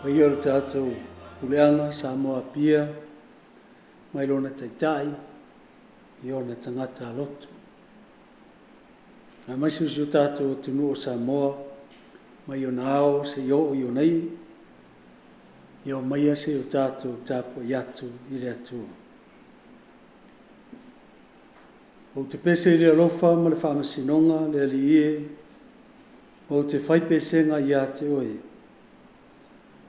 Paia o le tatou puleaga Samoa Apia mai lona taitai i ona tagata aloto. Aemaise o si o tatou atunuu o Samoa mai ona ao seia oo i ona iu, ia omaia se i o tatou tapuai atu i le Atua. Ou te pese i le alofa ma le faamasinoga le Alii e, ou te fai pesega ia te Oe.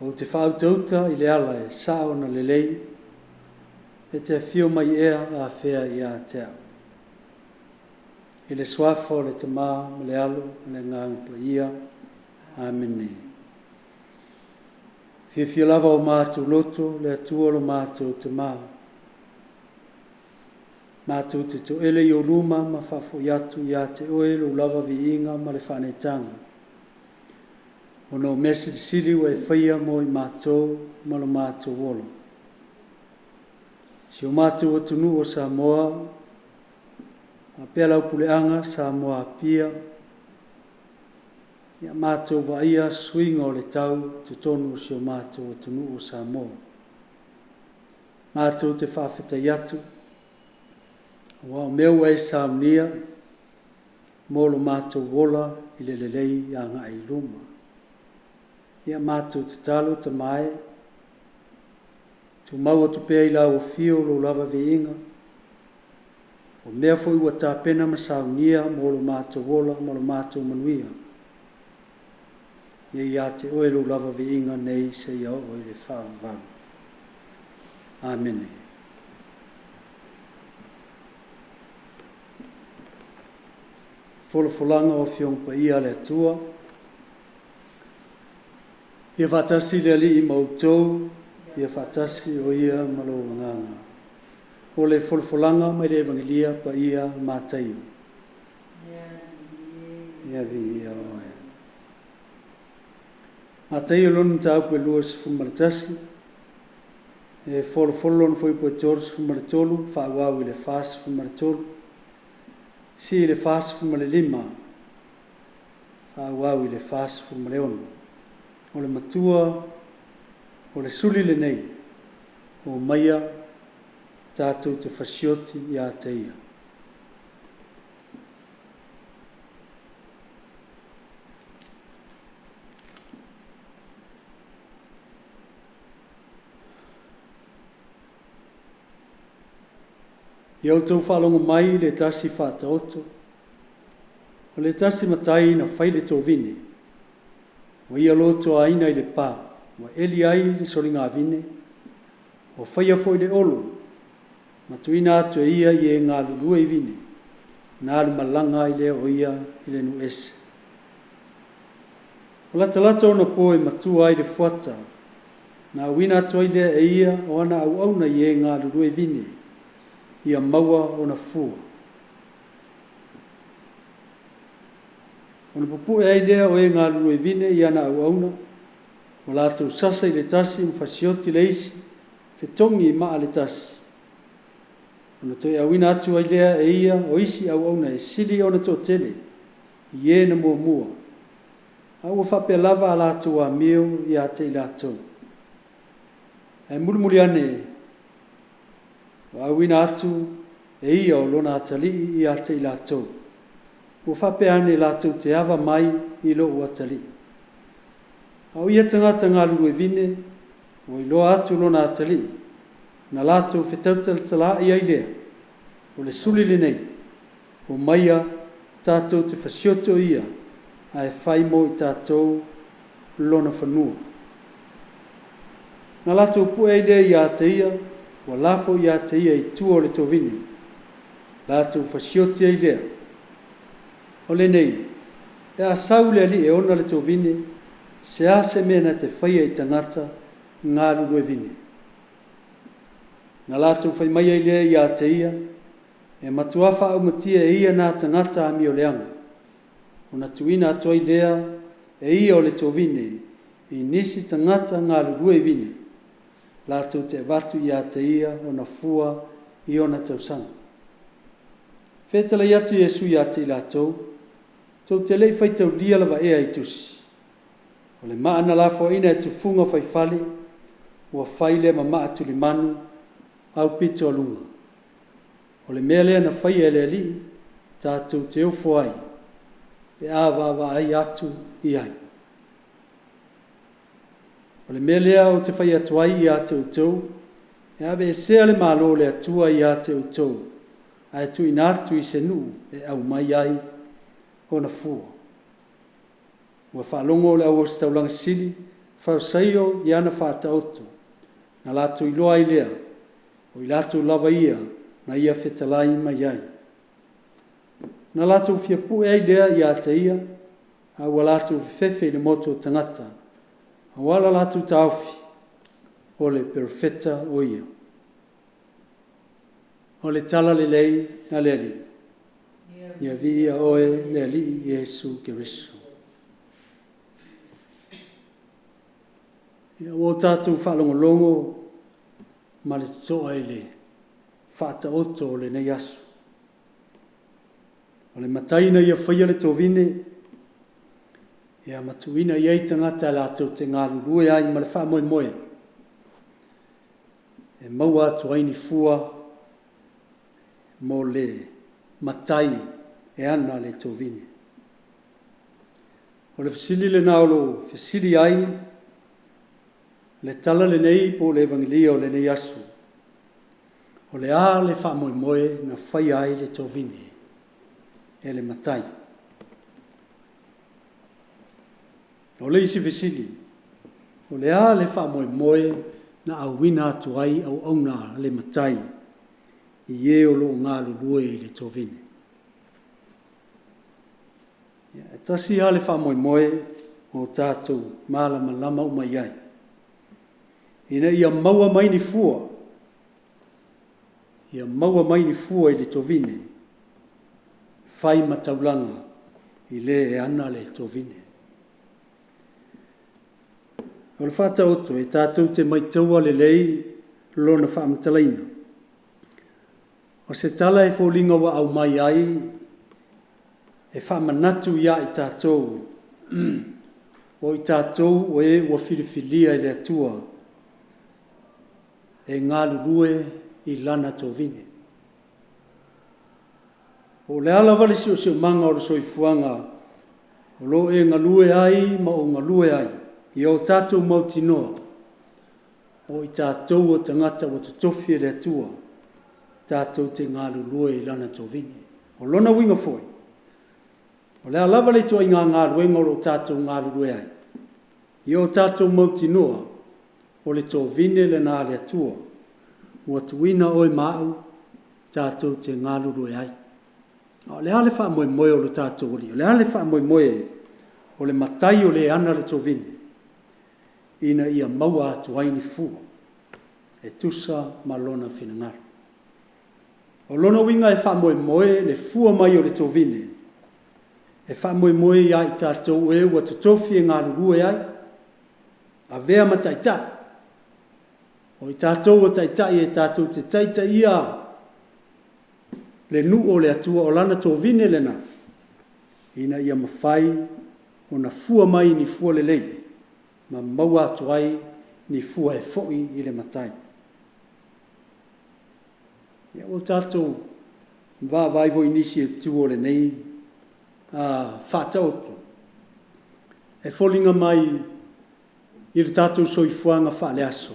Ou te faautauta i le ala e sao ona lelei, e te afio mai ea afea ia te au. I le Suafa o le Tama ma le Alo ma le Agaga Paia. Amene. Fiafia lava o matou loto, le Atua lo matou Tama. Matou te toele i ou luma ma faafoi atu ia te Oe lou lava viiga ma le faaneetaga, ona o mea silisili ua e faia mo i matou ma lo matou ola. Si o matou atunuu o Samoa, faapea lau puleaga Samoa Apia, ia matou vaaia suiga o le tau i totonu o si o matou atunuu o Samoa. Matou te faafetai atu, aua o mea ua e saunia mo lo matou ola i le lelei agai i luma. Ia matou tatalo Tama e, tumau atu pea i lau afio lou lava viiga, o mea foi ua tapena ma saunia mo lo matou ola ma lo matou manuia, ia ia te Oe lou lava viiga nei seia oo i le faavavau. Amene. Folafolaga o Afioga Paia a le Atua, ia faatasi le Alii ma outou, ia faatasi o Ia ma lou agaga. O le folafolaga mai le Evagelia Paia a Mataio. Ia viia Oe. Mataio lona mataupu e 21, e folofolo lona fuaiupu e 33, faaauau i le 43, sii i le 45, faaauau i le 46. O le matua o le suli lenei, omaia tatou te fasioti ia te ia. Ia outou faalogo mai i le tasi faataoto, o le tasi matai na fai le tovine, ua ia lotoaina i le pa, ua eli ai le soligavine, ua faia foi le olo, ma tuuina atu e ia i e galulue i vine, ona alu malaga ai lea o ia i le nuu ese. Ua latalata ona po e matua ai le fuata, na auina atu ai lea e ia o ana auauna i e galulue i vine, ia maua ona fua. Ona pupue ai lea o e galulue vine i ana auauna, ua latou sasa i le tasi ma fasioti le isi, fetogi i maa le tasi. Ona toe auina atu ai lea e ia o isi auauna e sili ona toatele i e na muamua, a ua faapea lava a latou amio ia te i latou. Ae mulimuli ane ua auina atu e ia o lona atalii ia te i latou, ua faapea ane, latou te ava mai i lou atalii. A o ia tagata galulue vine, ua iloa atu lona atalii, ona latou fetautalatalaai ai lea, o le suli lenei, omaia tatou te fasioto ia, ae fai mo i tatou lona fanua. Na latou pue ai lea ia te ia, ua lafo ia te ia i tua o le tovine, latou fasioti ai lea. O lenei, pe a sau le alii e ona le tovine, se a se mea na te faia i tagata galulue vine? Na latou fai mai ai lea ia te ia, e matuā faaumatia e ia na tagata amioleaga, ona tuuina atu ai lea e ia o le tovine i nisi tagata galulue i vine, latou te avatu ia te ia ona fua i ona tausaga. Fetalai atu Iesu ia te i latou, tou te le i faitaulia lava ea i tusi. O le maa na lafoaina e tufuga faifale, ua fai lea ma maa tulimanu aupito a luga. O le mea lea na faia e le Alii, tatou te ofo ai, pe a vaavaai atu i ai. O le mea lea ou te fai atu ai ia te outou, e aveesea le Malo o le Atua ia te outou, ae tuuina atu i se nuu e aumai ai ona fua. Ua faalogo le au ositaulaga sili, Farisaio i ana faataoto, na latou iloa ai lea, o i latou lava ia na ia fetalai mai ai. Na latou fia pue ai lea ia te ia, a ua latou fefefe i le motu o tagata, aua lo latou taofi, o le Perofeta o ia. O le Tala Lelei a le Alii. Ia viia oe le Alii Iesu Keriso. Ia ua o tatou faalogologo ma le totoa i le faataoto o lenei aso. O le matai na ia faia le tovine, ia ma tuuina i ai tagata latou te galulue ai ma le faamoemoe, e maua atu ai ni fua mo le matai e ana le tovine. O le fesili lena o lo o fesili ai le tala lenei po o le Evagelia o lenei aso. O le a le faamoemoe na faia ai le tovine e le matai? O le isi fesili, o le a le faamoemoe na auina atu ai auauna a le matai i e o lo o galulue i le tovine? Ia, e tasi lava le faamoemoe ua tatou malamalama uma i ai, ina ia maua mai ni fua, ia maua mai ni fua i le tovine, fai ma taulaga i le e ana le tovine. O le Faataoto, e tatou te maitaua lelei lona faamatalaina. O se tala e foliga ua aumai ai e faamanatu ia i tatou, o i tatou o e ua filifilia e le Atua e galulue i Lana tovine. Po o le a lava le siosiomaga o le soifuaga o lo o e galue ai ma ou galue ai, ia o tatou mautinoa, o i tatou o tagata ua totofi e le Atua tatou te galulue i Lana tovine. O lona uiga foi, o le a lava le ituaiga galuega o lo o tatou galulue ai, ia o tatou mautinoa, o le tovine lena a le Atua ua tuuina oe ma au tatou te galulue ai. A o le a le faamoemoe o le tatou Alii? O le a le faamoemoe o le matai o le e ana le tovine? Ina ia maua atu ai ni fua e tusa ma lona finagalo. O lona uiga e faamoemoe le fua mai o le tovine, e faamoemoe ia i tatou o e ua totofi e galulue ai, avea ma taitai. O i tatou o taitai e tatou te taitaia le nuu o le Atua, o Lana tovine lena, ina ia mafai ona fua mai ni fua lelei ma maua atu ai ni fua e foi i le matai. Ia ua tatou vaavaai foi i nisi itu o lenei faataoto, e foliga mai i le tatou soifuaga faaleaso,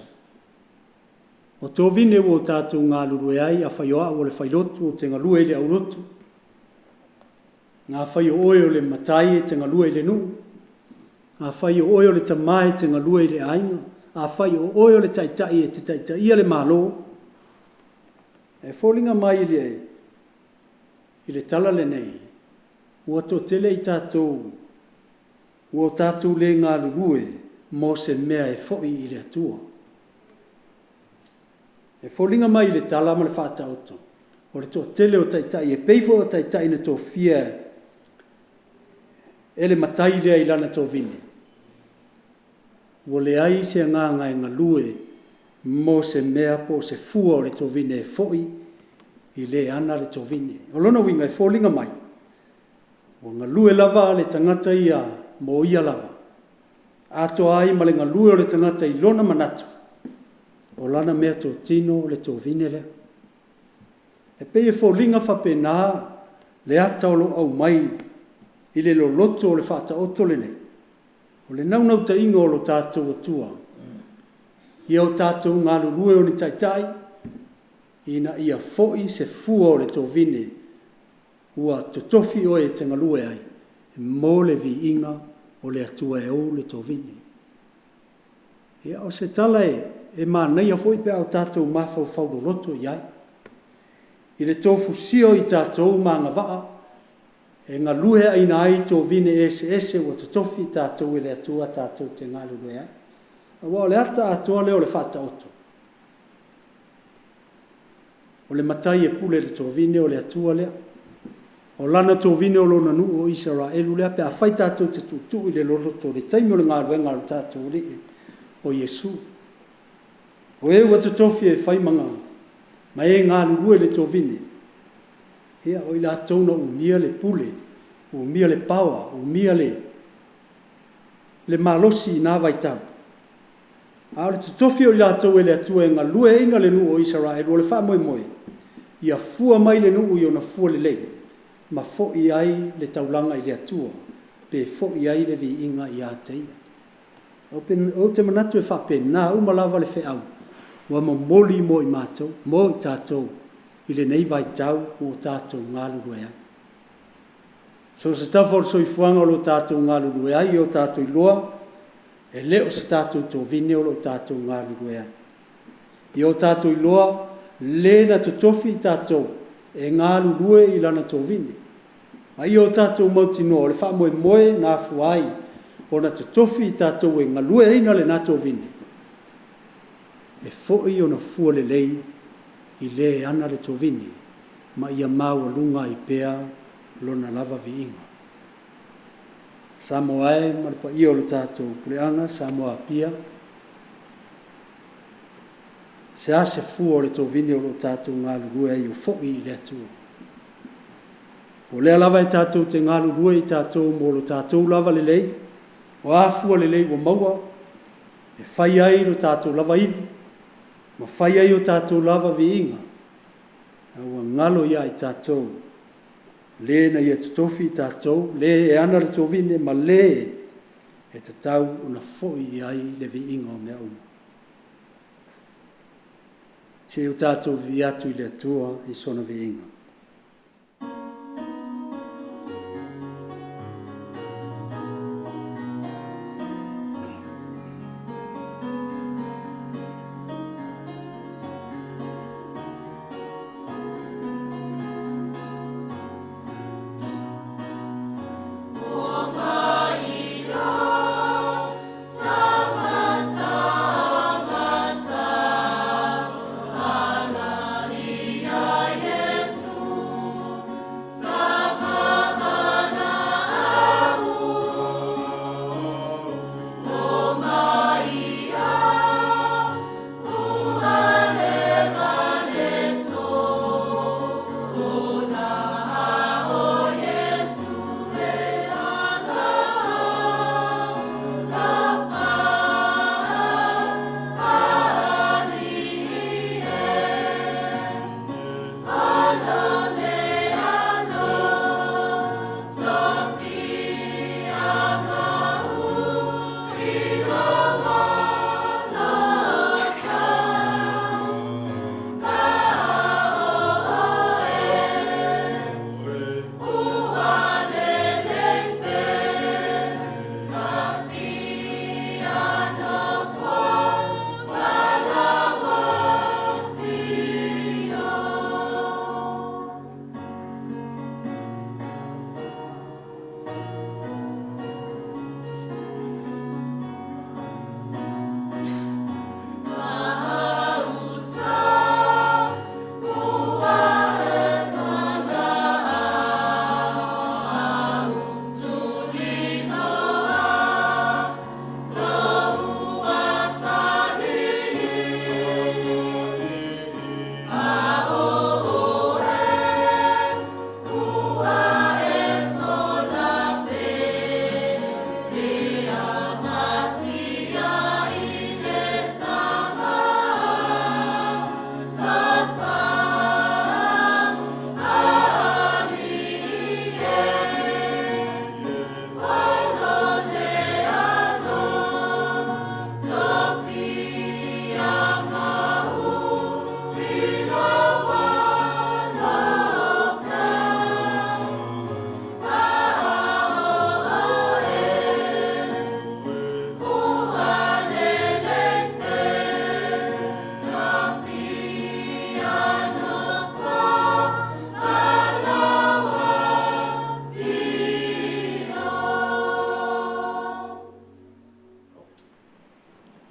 o tovine ua tatou galulue ai, afai o au o le failotu ou te galue i le aulotu, afai o oe o le matai e te galue i le nuu, afai o oe o le tama e te galue i le aiga, afai o oe o le taitai e te taitaia le Malo, e foliga mai i le tala lenei, ua toatele i tatou ua tatou le galulue mo se mea e foi i le Atua. E foliga mai i le tala ma le faataoto, o le toatele o taitai e pei foi o taitai na tofia e le matai lea i lana tovine, ua leai se agaga e galue mo se mea po o se fua o le tovine e foi i le e ana le tovine. O lona uiga e foliga mai, ua galue lava le tagata ia mo ia lava, Atoa ai ma le galue o le tagata i lona manatu, o lana meatotino le tovine lea. E pei e foliga faapena le ata o lo o aumai i le loloto o le faataoto lenei, o le naunautaiga o lo tatou Atua, ia o tatou galulue o ni taitai, ina ia foi se fua o le tovine ua totofi oe e te galue ai mo le viiga o le Atua e ou le tovine. Ia, o se tala e manaia foi pe a o tatou mafaufau loloto i ai, i le tofusia o i tatou ma agavaa e galueaiina ai tovine eseese ua totofi i tatou e le Atua tatou te galulue ai. Aua o le ata atoa lea o le Faataoto, o le matai e pule i le tovine o le Atua lea. O Lana tovine o Lona nuu o Isaraelu lea pe afai tatou te tuutuu i le loloto i le taimi o le galuega a lo tatou Alii o Iesu. O e ua totofi e fai ma e galulue i le tovine, ia o i latou na umia le pule, umia le power, umia le malosi i na vaitau, a o le totofi o i latou e le Atua e galueaiina le nuu o Isaraelu, o le faamoemoe, ia fua mai le nuu i ona fua lelei ma foi ai le taulaga i le Atua, pe foi ai le viiga ia te Ia. Ou te manatu e faapena uma lava le feau ua momoli mo i matou, mo i tatou i lenei vaitau ua tatou galulue ai. So o se tafa o le soifuaga o lo o tatou galulue ai, ia o tatou iloa, e le o se tatou tovine o lo o tatou galulue ai. Ia o tatou iloa le na totofi i tatou e galulue i lana tovine. A ia o tatou mautinoa, o le faamoemoe na afua ai ona totofi i tatou e galueaiina lena tovine, e foi ona fua lelei i le e ana le tovine, ma ia maualuga ai pea lona lava viiga. Samoa e ma le paia o le tatou puleaga, Samoa apia, se a se fua o le tovine o lo o tatou galulue ai ia foi i le Atua? O lea lava e tatou te galulue i tatou mo lo tatou lava lelei, o a fua lelei ua maua, e fai ai lo tatou lava ivi, ma fai ai o tatou lava viiga, a ua galo ia i tatou le na ia totofi i tatou, le e ana le tovine ma le e tatau ona foi i ai le viiga o mea uma. Se i o tatou vivii atu i le Atua i sona viiga.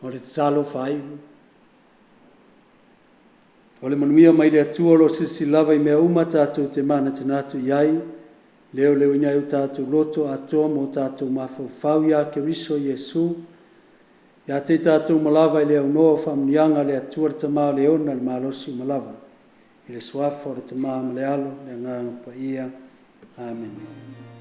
O le tatalo faaiu. O le manuia mai le Atua o lo o silasila lava i mea uma tatou te manatunatu i ai, leoleoina ai o tatou loto atoa ma o tatou mafaufau ia Keriso Iesu, ia te i tatou uma lava e le aunoa o faamanuiaga a le Atua le Tama o le ona le malosi uma lava. I le Suafa o le Tama ma le Alo, le Agaga Paia. Amene.